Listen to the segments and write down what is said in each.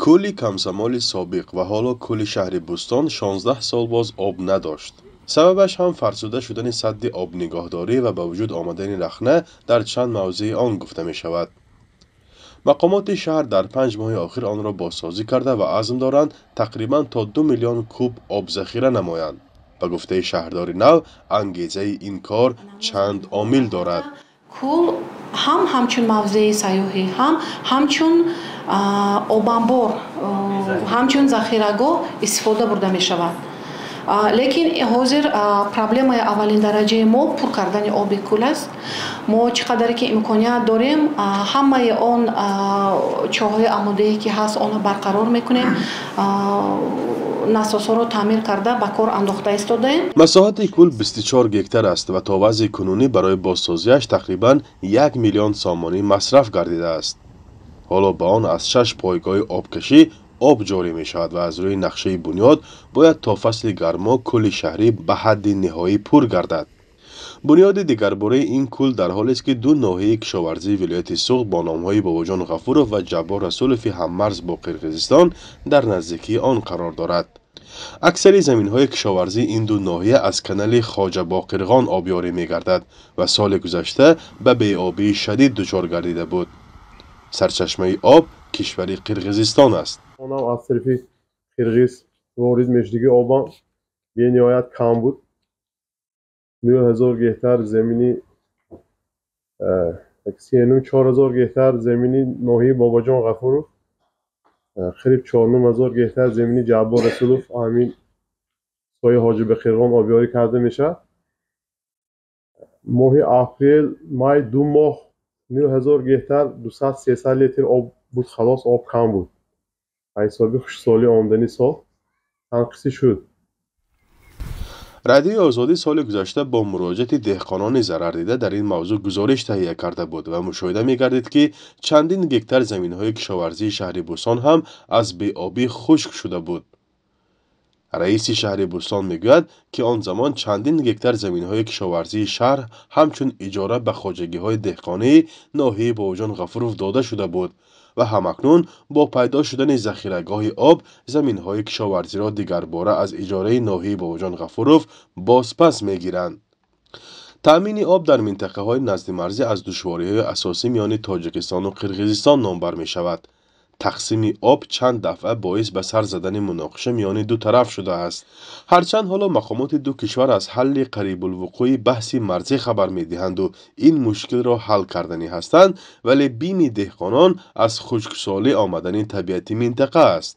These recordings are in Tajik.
Кӯли Комсомоли собиқ ва ҳоло кӯли шаҳри Бӯстон 16 сол боз об надошт. Сабабаш ҳам фарсуда шудани садди обнигоҳдорӣ ва ба вуҷуд омадани рахна дар чанд мавзеи он гуфта мешавад. Мақомоти шаҳр дар 5 моҳи охир онро бозсозӣ карда ва азм доранд тақрибан то 2 миллион куб об захира намоянд. Ба гуфтаи шаҳрдори нав, ангезаи ин кор чанд омил дорад. Кӯл ҳам ҳамчун мавзеи сайёҳӣ, ҳам ҳамчун обанбор, ҳамчун захирагоҳ истифода бурда мешавад. Лекин ҳозир проблемаи аввалин дараҷаи мо пур кардани оби кӯл аст. Мо чӣ қадаре ки имконият дорем, ҳамаи он чоҳҳои амудае ки ҳаст, онро барқарор мекунем, насосҳоро таъмир карда ба кор андохта истодаем. Масоҳати кӯл 24 гектар аст ва то вазъи кунунӣ барои бозсозиаш тақрибан 1 миллион сомонӣ масраф гардидааст. Ҳоло ба он аз 6 пойгоҳи обкашӣ об ҷорӣ мешавад ва аз рӯи нақшаи бунёд бояд то фасли гармо кӯли шаҳрӣ ба ҳадди ниҳоӣ пур гардад. Бунёди дигарбораи ин кӯл дар ҳолест, ки ду ноҳияи кишоварзии вилояти Суғд бо номҳои Бобоҷон Ғафуров ва Ҷаббор Расулови ҳаммарз бо Қирғизистон дар наздикии он қарор дорад. Аксари заминҳои кишоварзии ин ду ноҳия аз канали Хоҷабоқирғон обёрӣ мегардад ва соли гузашта ба беобии шадид дучор гардида буд. Сарчашмаи об кишвари Қирғизистон аст. Онам аз тарафи қирғиз ворид мешудиги обам бениҳоят кам буд. 9000 гектар замини, 34 000 гектар замини ноҳияи Бобоҷон Ғафуров, қариб 4500 гектар замини Ҷаббор Расулов ҳамин сои Ҳоҷибақирғон обёрӣ карда мешавад. Моҳи апрел, май 2 моҳ 9000 гектар 200-300 литр об буд, халос, об кам буд. Аз ҳисоби хушксолӣ омадани сол танқисӣ шуд. Радиои Озодӣ соли гузашта бо муроҷиати деҳқонони зарардида дар ин мавзӯъ гузориш таҳия карда буд ва мушоҳида мегардид, ки чандин гектар заминҳои кишоварзии шаҳри Бӯстон ҳам аз беобӣ хушк шуда буд. Раиси шаҳри Бӯстон мегӯяд, ки он замон чандин гектар заминҳои кишоварзии шаҳр ҳамчун иҷора ба хоҷагиҳои деҳқонии ноҳияи Бобоҷон Ғафуров дода шуда буд ва ҳамакнун бо пайдо шудани захирагоҳи об заминҳои кишоварзиро дигарбора аз иҷораи ноҳияи Бобоҷон Ғафуров бозпас мегиранд. Таъмини об дар минтақаҳои наздимарзӣ аз душвориҳои асосӣ миёни Тоҷикистону Қирғизистон номбар мешавад. Тақсими об чанд дафъа боис ба сар задани муноқиша миёни ду тараф шудааст. Ҳарчанд ҳоло мақомоти ду кишвар аз ҳалли қарибулвуқӯи баҳси марзӣ хабар медиҳанду ин мушкилро ҳал карданӣ ҳастанд, вале бими деҳқонон аз хушксолӣ омадани табиати минтақа аст.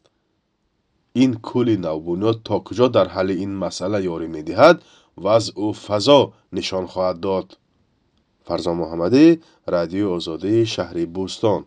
Ин кӯли навбунёд то куҷо дар ҳалли ин масъала ёрӣ медиҳад, вазъу фазо нишон хоҳад дод. Фарзон Муҳаммадӣ, Радиои Озодӣ, шаҳри Бӯстон.